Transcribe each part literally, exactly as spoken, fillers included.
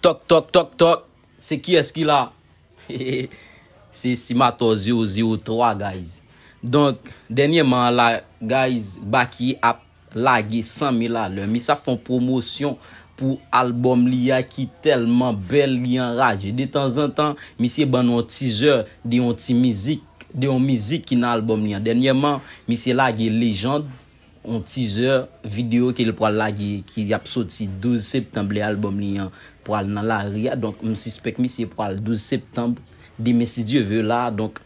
Tòk, tòk, tòk, tòk. Se kiyès ki la? Se Estimator zewo zewo twa, guys. Donk, dènyèman la, guys, Baky ap lage san mil alè. Misye ap fè yon pwomosyon pou albòm li a ki tèlman bèl, li anraje. De tanzantan, misye ban nou yon teaser de yon ti mizik, de yon mizik ki nan albòm li an. Dènyèman, misye lage Légende, yon teaser videyo ke l pral lage, ki ap soti douz septanm, lè albòm li an pral nan lari a. Donk, m sispèk misye pral douz septanm, demen, si Dye ve la. Donk,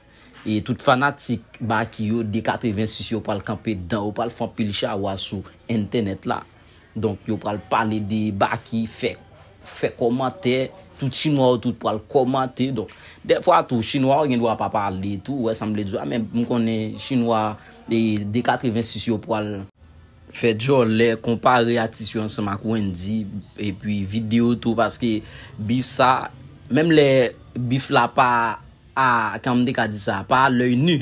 e tout fanatik Baky yo, de katrevensis yo pral kanpe dan, yo pral fè anpil chawa sou entènèt la. Donk, yo pral pale de Baky, fè, fè kòmantè, tout chinwa yo tout pral kòmante. Donk, dèfwa tou, chinwa yo gen dwa pa pale tou, wè sa m vle di a, men m konnen chinwa, e, de katrevensis yo pral fè djòlè, konpare atis yo ansanm ak Wendyy, epi videyo tou, paske bif sa, menm lè bif la pa a, kòman m te ka di sa, pa a lèy ni.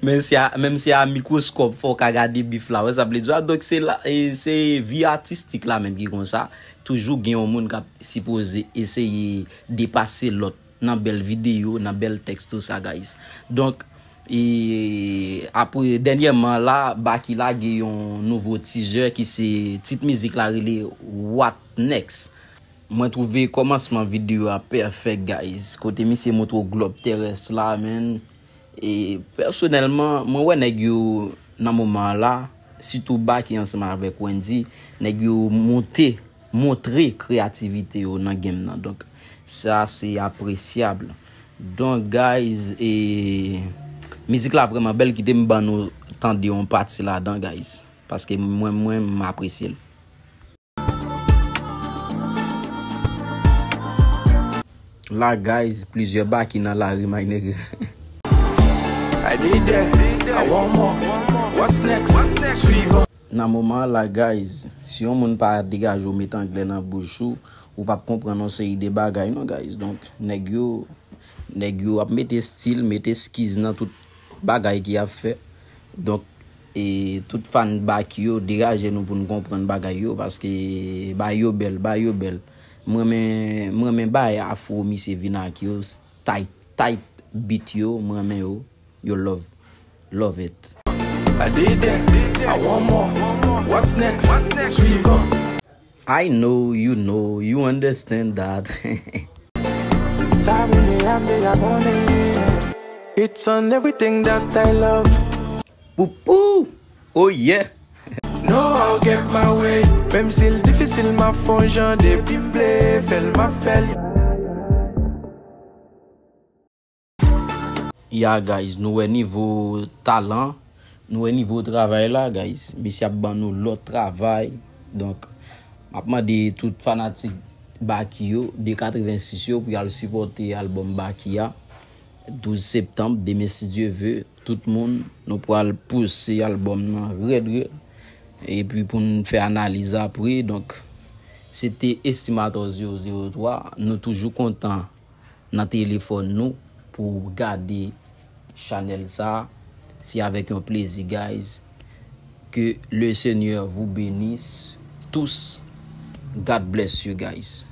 Menm si a, menm si a mikwoskòp, fò w ka gade bif la, wè sa m vle di a. Donk, se la, e, se vi atistik la menm ki konsa. Toujou gen yon moun k ap sipoze eseye depase lòt nan bèl videyo, nan bèl tèks, tou sa, guys. Donk, e, apre, dènyèman la, Baky lage yon nouvo teaser ki se, tit mizik la rele What Next. Mwen twouve kòmansman videyo a pèfèk, guys. Kote misye montre w glòb terès la, man. E, pèsonèlman, mwen wè nèg yo nan moman an la, sitou Baky ansanm avèk Wendyy, nèg yo monte, montre kreyativite yo nan game nan. Donk, sa se apresyab. Donk, guys, e, mizik la vrèman bèl, kite m ban nou tande yon pati ladan, guys. Paske mwen, mwen, m apresye l. La, guys, plizyè Baky nan lari, my nigga. I need that, I want more. What's next? Suivant. Nan moman an la, guys, si yon moun pa degaje w met anglè nan bouch ou, ou p ap konprann yon seri de bagay, non, guys. Donk, nèg yo, nèg yo ap mete stil, mete eskiz nan tout bagay ki ap fè. Donk, e tout fan Baky yo, degaje nou pou n konprann bagay yo, paske bagay yo bèl, bagay yo bèl. M renmen, m renmen bagay afro misye vin ak yo, tight, tight beat yo, m renmen yo. Yo love, love it. I did that, I want more. What's next? Suivant. I know, you know, you understand that. Time in the hand, they are money. It's on everything that I love. Pou pou! Oh yeah! Know I'll get my way. Menm si l difisil, m ap fè yon jan depi m vle, fè l, m ap fè l. Ya, guys, nou wè nivo talan, nou wè nivo travay la, guys. Misye ap ban nou lòt travay. Donk, m ap mande tout fanatik Baky yo, de katrevensis yo, pou y al sipòte albòm Baky a. Douz septanm, demen, si Dye ve, tout moun, nou pral pouse albòm nan rèd, rèd. Epi pou n fè analiz apre, donk, se te Estimator zewo zewo twa. Nou toujou kontan nan telefòn nou pou gade chanèl sa. Se avèk yon plezi, guys. Que le Seigneur vous bénisse tous. God bless you, guys.